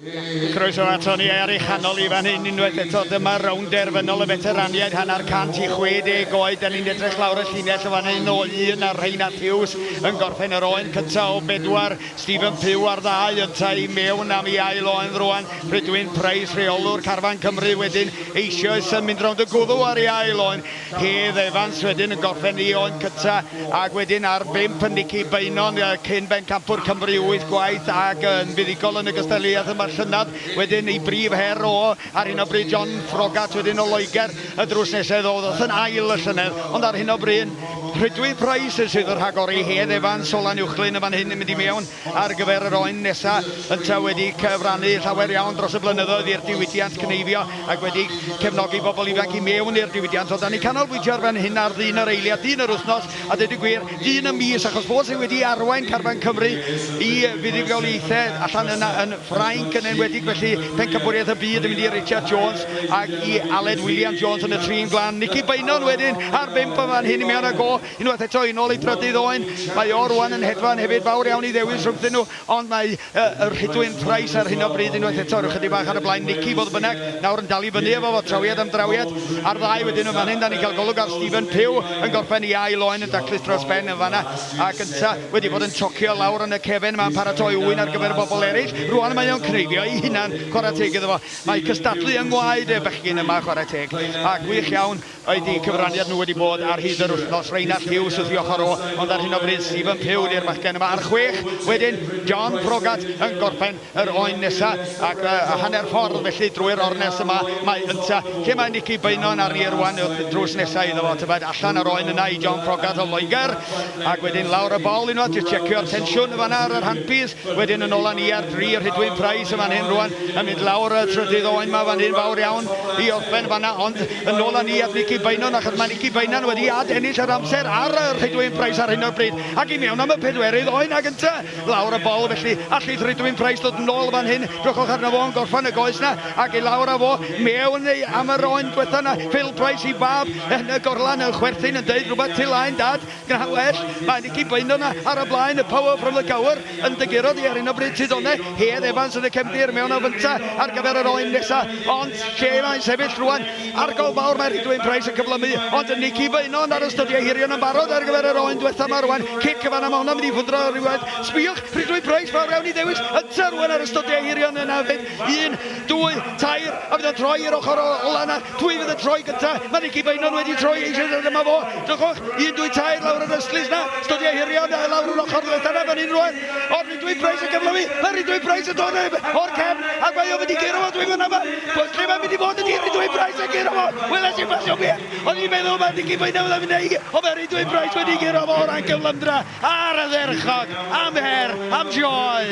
Croeso ato ni ar ei chanol i fan hyn unwaith eto. Dyma rownd derfynol y feteraniaid hanner cant i 60 oed. Da ni'n edrych lawr y llinell o fan hyn o un ar Rheinallt Hughes yn gorffen yr oen cyntaf o bedwar. Stephen Pugh ar ddau yntau i mewn am ei ail oen rwan. Rhydwyn Price, rheolwr carfan Cymru wedyn eisoes yn mynd rownd y gwddw ar ei ail oen. Hedd Evans wedyn yn gorffen ei oen cynta ac wedyn ar bump yn Nicky Beynon, cyn bencampwr Cymru wyth gwaith ac yn fuddugol yn y gystadleuaeth yma'r llynedd. Wedyn ei brif her o ar hyn o bryd John Froggatt wedyn o Loegr y drws nesaf iddo ddoth yn ail y llynedd ond ar hyn o bryd Rhydwyn Price sydd yn rhagori Hedd Evans o Lanuwchllyn yn fan hyn yn mynd i mewn ar gyfer yr oen nesa, yntau wedi cyfrannu llawer iawn dros y blynyddoedd i'r diwydiant cneifio ac wedi cefnogi bobl ifanc i mewn i'r diwydiant. Ond da ni'n canolbwyntio ar fan hyn ar ddyn yr eiliad, dyn yr wythnos, a dweud y gwir, dyn y mis, achos fo sydd wedi arwain carfan Cymru i fuddugoliaethau allan yna yn Ffrainc yn enwedig, felly pencampwriaeth y byd yn mynd i Richard Jones ac i Aled William Jones yn y trin glan. Nicky Beynon wedyn ar bump yn fan hyn i mewn ag o. Unwaith eto yn ôl ei drydydd oen, mae o rwan yn hedfan hefyd, fawr iawn i ddewis rhwngthyn nhw, ond mae y Rhydwyn Price ar hyn o bryd unwaith eto rhyw chydig bach ar y blaen, Nicky fodd bynnag, nawr yn dal i fyny efo fo, trawiad am drawiad, a'r ddau wedyn yn fan hyn, da ni'n cael golwg ar Stephen Pugh yn gorffen ei ail oen yn daclus dros ben yn fanna, ac ynta wedi bod yn tocio lawr yn y cefen, mae'n paratoi ŵyn ar gyfer y bobl eraill, rwan mae o'n cneifio ei hunan, chwarae teg iddo fo, mae cystadlu yng ngwaed y bechgyn yma, chwarae teg, a gwych iawn. Ydy cyfraniad nhw wedi bod ar hyd yr wythnos. Rheinallt Hughes wrth ei ochr o, ond ar hyn o bryd Stephen Pugh ydy'r bachgen yma ar chwech. Wedyn John Froggatt yn gorffen yr oen nesa ac uh, hanner ffordd felly drwy'r ornes yma mae ynta. Lle mae Nicky Beynon ar ni rwan wrth drws nesa iddo fo, tybed allan yr oen yna i John Froggatt o Loegr ac wedyn lawr y bol unwaith, jyst checio'r tensiwn yn fanna ar yr handpiece. Wedyn yn ôl â ni ar dri, Rhydwyn Price yn fan hyn rwan, yn mynd lawr y trydydd oen ma fan hyn, fawr iawn i orffen fanna, ond yn ôl â ni at Nicky Beynon, achos mae Nicky Beynon wedi ad ennill yr amser ar y Rhydwyn Price ar hyn o bryd, ac i mewn am y pedwerydd oen ag ynta, lawr y bol felly, allith Rhydwyn Price ddod yn ôl fan hyn, drychwch arno fo yn gorffen y goes na, ac i lawr â fo, mewn am yr oen dwetha na, Phil Price i fab yn y gorlan yn chwerthin yn deud rhywbeth, tu laen dad, Gwna well, mae Nicky Beynon ar y blaen, y power from the Gower yn dy guro di ar hyn o bryd Tudone, Hedd Evans yn y cefndir mewn o fynta ar gyfer yr oen nesa, ond lle mae'n sefyll rwan, argol fawr mae Rhydwyn Price yn cyflymu, ond Nicky Beynon ar y stydiau hirion yn barod ar gyfer yr oen dwetha ma rwan, cic y fan am honno mynd i ffwndro rhywfaint, sbïwch, Rhydwyn Price fawr iawn i ddewis, ynta rwan ar y stydiau hirion yna fyd, un, dwy, tair, a fydd o'n troi i'r ochr ola yna, Pwy fydd yn troi gynta? Mae Nicky Beynon wedi troi eisoes a dyma fo. Drychwch, un, dwy, tair, lawr yr ystlys na. Stydiau hirion a lawr yr ochr ddwetha na fan hyn rwan. O'r Rhydwyn Price yn cyflymu. Mae Rhydwyn Price yn dod o'r cefn ac mae o mynd i guro fo. Dwi'n mynd yma. Lle mae'n mynd i fod ydi Rhydwyn Price yn guro fo. Weles i'n pasio beth. O'n i'n meddwl mae Nicky Beynon yn mynd i, ond mae Rhydwyn Price wedi guro fo o ran cyflymdra. Ar y dderchog, am her, am joy.